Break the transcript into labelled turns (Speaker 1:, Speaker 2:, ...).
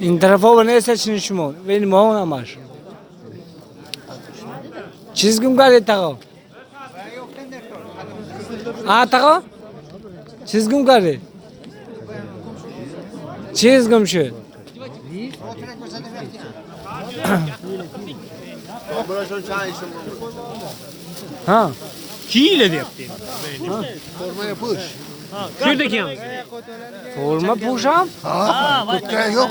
Speaker 1: Ин тарафо неста, шумо вени моҳон ҳамаш чиз гум кардед, тағо? А, тағо, чиз гум кардед? Чиз гум шуд? Ha.
Speaker 2: Ki deyapti.
Speaker 3: Formaya push.
Speaker 2: Shu yerda ekanmiz.
Speaker 1: Forma pӯшам?
Speaker 3: Ha, kurtka yo'q.